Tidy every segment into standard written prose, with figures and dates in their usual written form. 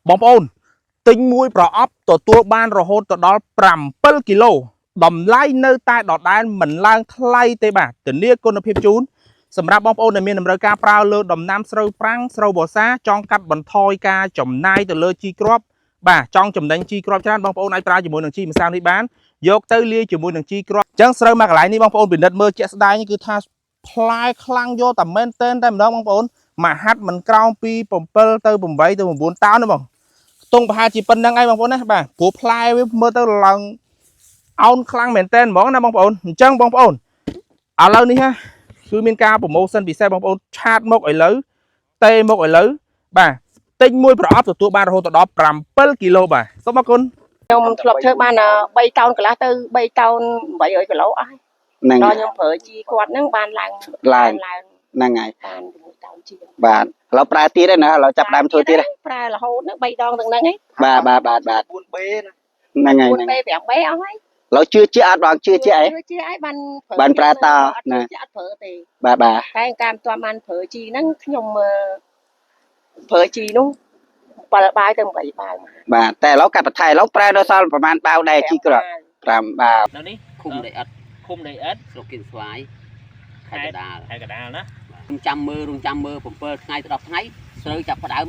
បងប្អូនទិញមួយប្រអប់ទទួលបានរហូតទៅដល់7គីឡូតម្លៃនៅតែដដែលមិនឡើងថ្លៃទេបាទធានាគុណភាពជូនសម្រាប់បងប្អូនដែលមានតម្រូវការប្រើលើដំណាំស្រូវប្រាំងស្រូវវស្សាចង់កាត់បន្ថយការចំណាយទៅលើជីគ្រាប់បាទចង់ចំណេញជីគ្រាប់ច្រើនបងប្អូនអាចប្រើជាមួយនឹងជីម្សៅនេះបានយកទៅលាយជាមួយនឹងជីគ្រាប់អញ្ចឹងស្រូវមកកន្លែងនេះបងប្អូនពិនិត្យមើលជាក់ស្ដែងគឺថាផ្លែខ្លាំងយកតែមែនទែនតែម្ដងបងប្អូនមួយហាត់មិនក្រោមពី7ទៅ8ទៅ9តោនទេបងខ្ទង់ប្រហែលជាប៉ុណ្្នឹងឯងបងប្អូនណាបាទព្រោះផ្លែវាមើលទៅឡើងអោនខ្លាំងមែនទែនហ្មងណាបងប្អូនអញ្ចឹងបងប្អូនឥឡូវនេះណាគឺមានការ promotion ពិសេសបងប្អូន chat មកឥឡូវទេមកឥឡូវបាទទិញមួយប្រអប់ទទួលបានរហូតដល់7គីឡូបាទសូមអរគុណ ខ្ញុំធ្លាប់ធ្វើបាន3តោនកន្លះទៅ3តោន800គីឡូអស់ហើយ ហ្នឹង ដល់ខ្ញុំប្រើជីគាត់ហ្នឹងបានឡើង ឡើង ឡើង ហ្នឹងហើយ បាន6តោនជាង បាទឥឡូវប្រើទៀតហើយណាឥឡូវចាប់ដើមធ្វើទៀតហើយ ប្រើរហូតហ្នឹង3ដងទាំងហ្នឹងឯង បាទបាទបាទបាទ 4B ណា ហ្នឹងហើយហ្នឹង 4 B 5 B អស់ហើយ ឥឡូវជឿជាក់អត់បងជឿជាក់អី ជឿជាក់ឲ្យបាន បានប្រើត អត់ ណា ជឿជាក់អត់ប្រើទេ បាទបាទ តែការមិនទាន់បានប្រើជីហ្នឹងខ្ញុំប្រើជីនោះ7បាវទៅ8បាវមក បាទតែឥឡូវកាត់បន្ថែឥឡូវប្រើដល់សល់ប្រហែលបាវដែរជីគ្រាប់5បាវ នៅនេះ ឃុំដីឥដ្ឋ ឃុំដីឥដ្ឋ ស្រុកគៀនស្វាយខេត្តកណ្ដាល ខេត្តកណ្ដាលណា ខ្ញុំចាំមើលរងចាំមើល7ថ្ងៃទៅ10ថ្ងៃស្រូវចាប់ផ្ដើម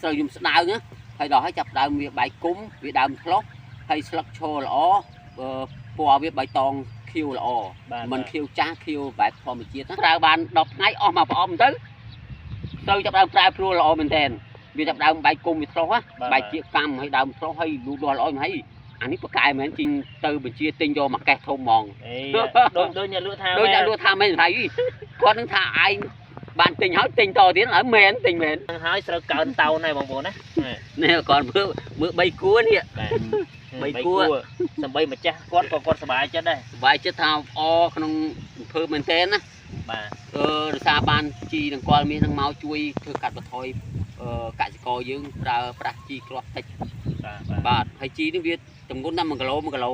ស្រូវខ្ញុំស្ដើងណាហើយដល់ហើយចាប់ផ្ដើមវាបែកគុំវាដើមឆ្លុះហើយស្លឹកឈរល្អអឺពណ៌វាបៃតងខៀវល្អ បាទ មិនខៀវចាស់ខៀវបែបធម្មជាតិណាប្រើបាន10ថ្ងៃអស់មកប្រអប់ទៅស្រូវចាប់ផ្ដើមប្រែប្រួលល្អមែនទែនវាចាប់ផ្ដើមបែកគុំវាឆ្លុះណាបែកជាកម្មហើយដើមឆ្លុះហើយលូតលាស់ល្អមិនហើយអានេះប្រកែមែនជីទៅបញ្ជាទិញយកមកកេះធំហ្មង អេដូចដូចអ្នកលក់ថា ដូចអ្នកលក់ថាមែនហើយគាត់នឹងថាឯងបានទិញហើយទិញតទៀតហើយមែនទិញមែន ហ្នឹងហើយស្រូវកើនតោនហើយបងប្អូនណា នេះគាត់មើលមើល3គួរនេះ បាទ បីគួរ សំបីម្ចាស់គាត់ក៏គាត់សប្បាយចិត្តដែរ សប្បាយចិត្តថាអក្នុងអំភើមែនតើណា បាទ អឺរសារបានជីនឹងគាត់មាននឹងមកជួយធ្វើកាត់បន្ថយអឺកសិករយើងប្រើប្រាស់ជីគ្រាប់តិច បាទបាទ បាទហើយជីនេះវាទម្ងន់តែ1គីឡូ1គីឡូ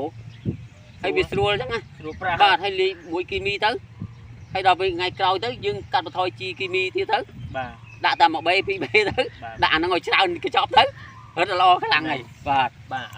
ហើយវាស្រួលអញ្ចឹងណា ស្រួលប្រាស់ បាទហើយលាយមួយគីមីទៅហើយដល់ពេលថ្ងៃក្រោយទៅយើងកាត់បន្ថយជីគីមីទៀតទៅ បាទ ដាក់តែ1បេ2បេទៅ បាទ ដាក់អាហ្នឹងឲ្យច្រើនកញ្ចប់ទៅរត់ល្អខ្លាំងហើយបាទ បាទ